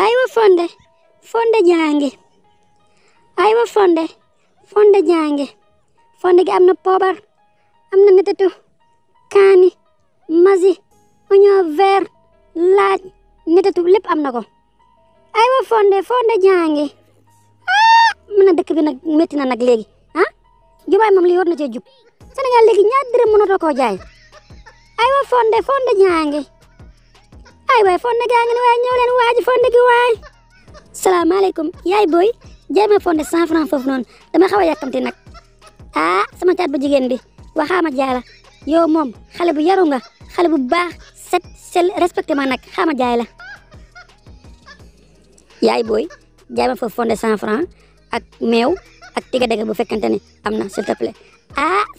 aywa fonde fonde jange aywa fonde jange fonde gi am na poobar am na netetu kaani masi oignon vert laaj netetu lépp am na ko aywa fonde jange mën na dëkk bi nag métti na nag léegi jumaay moom lii war na cee jub Sénégal léegi ñaar dërëm mënatoo koo jaay aywa fonde jange ay waay fonde gaa ngi ne waaye ñëw leen waaji fonde gi waay salaamaaleykum yaay booy jaay ma fonde 100 francs foofu noonu dama xaw a yàkkamti nag sama caat bu jigéen bi waxaama jaay la yow moom xale bu yaru nga xale bu baax set sel respecté ma nag xaama jaay la yaay booy jaay ma foofu fonde 100 francs ak meew ak tiga dege bu fekkente ne am na s'il te plaît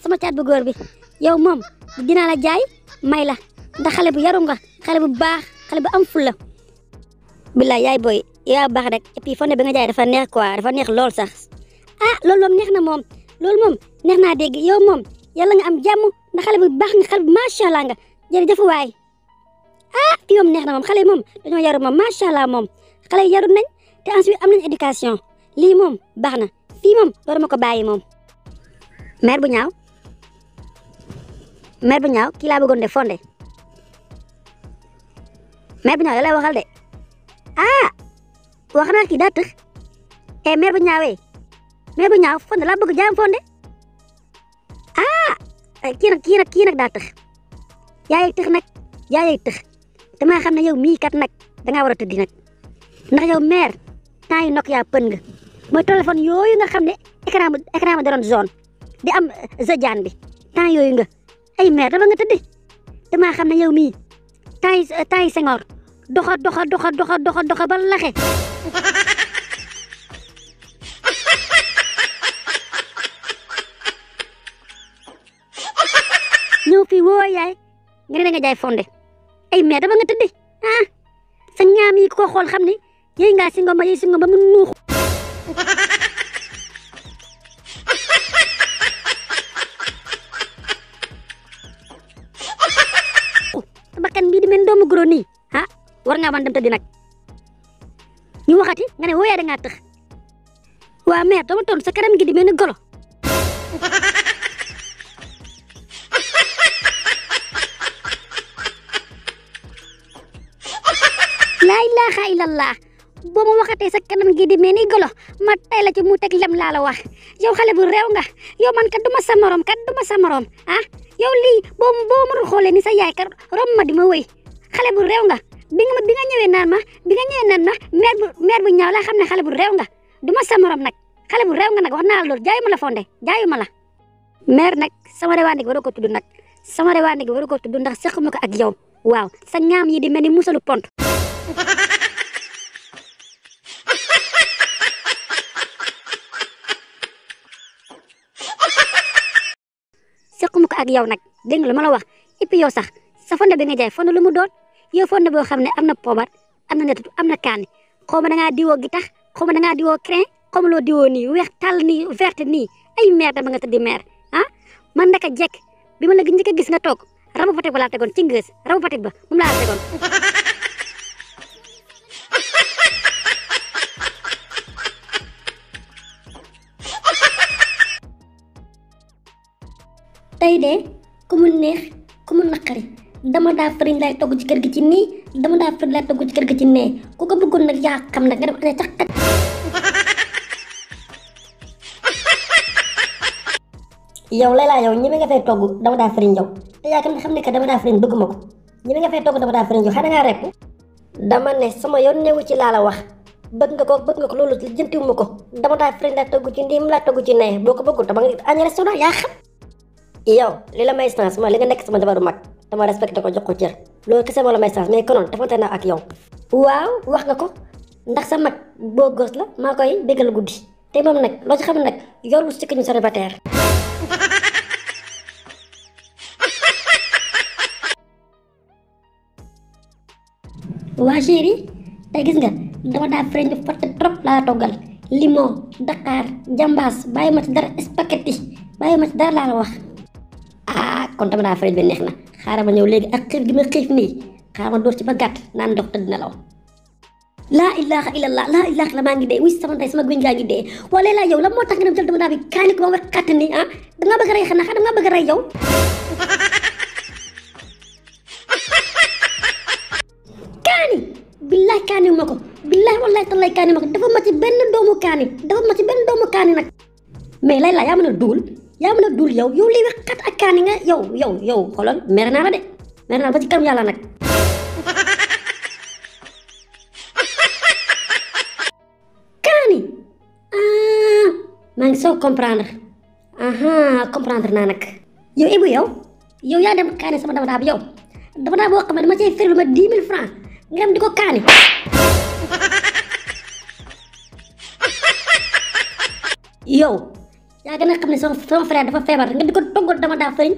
sama caat bu góor bi yow moom dinaa la jaay may la ndax xale bu yaru nga xale bu baax xale bu am fulla billaay yaay booy yaa baax rek et puis fonde bi nga jaay dafa neex quoi dafa neex lool sax loolu moom neex na moom loolu moom neex naa dégg yow moom yàlla nga am jàmm ndax xale bu baax nga xale bu macha allah nga jërëjëf waay fii moom neex na moom xale yi moom dañoo yaru moom macha allah moom xale yi yaru nañ te ensuite am nañ éducation lii moom baax na fii moom loolu ma ko bàyyi moom mère bu ñaaw kii laa bëggoon de fonde mère bu ñaaw la lay waxal de wax naa kii daa tëx mère bu ñaaw fonde laa bëgg jaam fonde kii nag daa tëx yaay tëx damaa xam ne yow mii kat nag dangaa war a tëddi nag ndax yow mère temps yi Nokia pën nga mooy téléphone yooyu nga xam ne écran ba doon zone di am zodiane bi temps yooyu nga ay mère dama nga tëddi damaa xam ne yow mii temps yi Senghor doxa ba laxe ñëw fii woo yaay nga ne da nga jaay fonde ay mère dama nga tëddi sa ñaam yi ko xool xam ne yéy ngaa si ngom ba mu nuux bakkan bii di mel doomu goro nii war ngaa mën dem tëddi nag ñu waxati nga ne wooyaa da ngaa tëx waa mère dama toon sa kanam gi di mel ni golo laa ilaaha illallah boo ma waxatee sa kanam gi di mel ni golo ma tay la ci mu teg lem laa la wax yow xale bu réew nga yow man kat duma sa morom yow lii boo mënul xoolee ni sa yaay kat rom ma di ma wëy xale bu réew nga bi nga ñëwee naan ma mère bu ñaaw laa xam ne xale bu réew nga duma sa morom nag xale bu réew nga nag wax naa la loolu jaayu ma la fonde jaayu ma la mère nag sama rewaande gi waru ko tudd nag sama rewaande gi waru ko tudd ndax sequma ko ak yow waaw sa ñaam yi di mel ni musalu pont sequma ko ak yow nag dégg nga lu ma la wax et puis yow sax sa fonde bi nga jaay fonde lu mu doon yow fonde boo xam ne am na poobar am na netetu am na kaani xaw ma da ngaa diwoo gi tax xaw ma da ngaa diwoo crin xaw ma loo diwoo nii weex tàll nii verte nii ay mère dama nga tëddi mère man naka jekk bi ma la njëkk a gis nga toog rabu Fatick ba laa tegoon ci ngës rabu Fatick ba moom laa tegoon tey de ku mu neex ku mu naqari dama daa fariñ lay togg ci kër gi ci nii dama daa fariñ lay togg ci kër gi ci nee ku ko bëggoon nag yaa xam nag nga def ane cax kat yow Layla yow ñi nga fay togg dama daa fariñ yow te yaa xam ne que dama daa fariñ bëgguma ko ñi nga fay togg dama daa fariñ yow xanaa ngaa repp dama ne sama yoon newu ci laa la wax bëgg nga ko loolu jëntiwuma ko dama daa fariñ lay togg ci nii mu laa togg ci nee boo ko bëggul dama nga añ restaurant yaa xam yow li la may chance mooy li nga nekk sama jabaru mag dama respecté ko jox ko cër loolu kese moo la may chance mais konoon defante naa ak yow waaw wax nga ko ndax sa mag boo gos la maa koy déggal guddi te moom nag loo ci xam nag yorul sikki ñu célibataire waa chéri tey gis nga dama daa freñ forte trop laa toggal limon Dakar jambaas bàyyi ma ci dara spaghetti bàyyi ma ci dara laa la wax kon dama daa freñ bi neex na xaaral ma ñëw léegi ak xiif gi ma xiif nii xaaral ma dóor ci ba gàtt naan ndox tëdd nelaw laa ilaha illallah laa ilaha illallah maa ngi dee wuy sama ndey sama gën gaa ngi dee wala laa yow la moo tax nga dem jël dama daa bi kaani ko ba wax kàtt ni ah da nga bëgg a rey xanaa da nga bëgg a rey yow kaani billahi kaani ma ko billahi wallahi tallahi kaani ma ko dafa ma ci benn doomu kaani dafa ma ci benn doomu kaani nag mais lay laa yaa mën a duul yow liy wax kat ak kaani nga yow xoolal mere naa la de mere naa ba ci kanam yàlla nag kaani maa ngi soo comprendre comprendre naa nag yow Ibou yow yaa dem kaani sama dama daa bi yow dama daa boo xam ne dama cay firi lu ma 10 000 francs nga dem di ko kaani yow yaa gën a xam ne sama frère dafa feebar nga di ko toggal dama daa fëriñ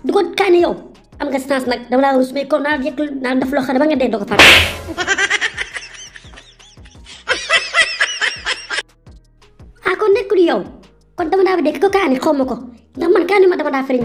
di ko kaani yow am nga chance nag dama laa rus mais kon naa yëg naa def loo xam ne ba nga dee doo ko fàtte kon nekkul yow kon dama daa bi dee ki ko kaani xaw ma ko ndax man kaani ma dama daa fëriñ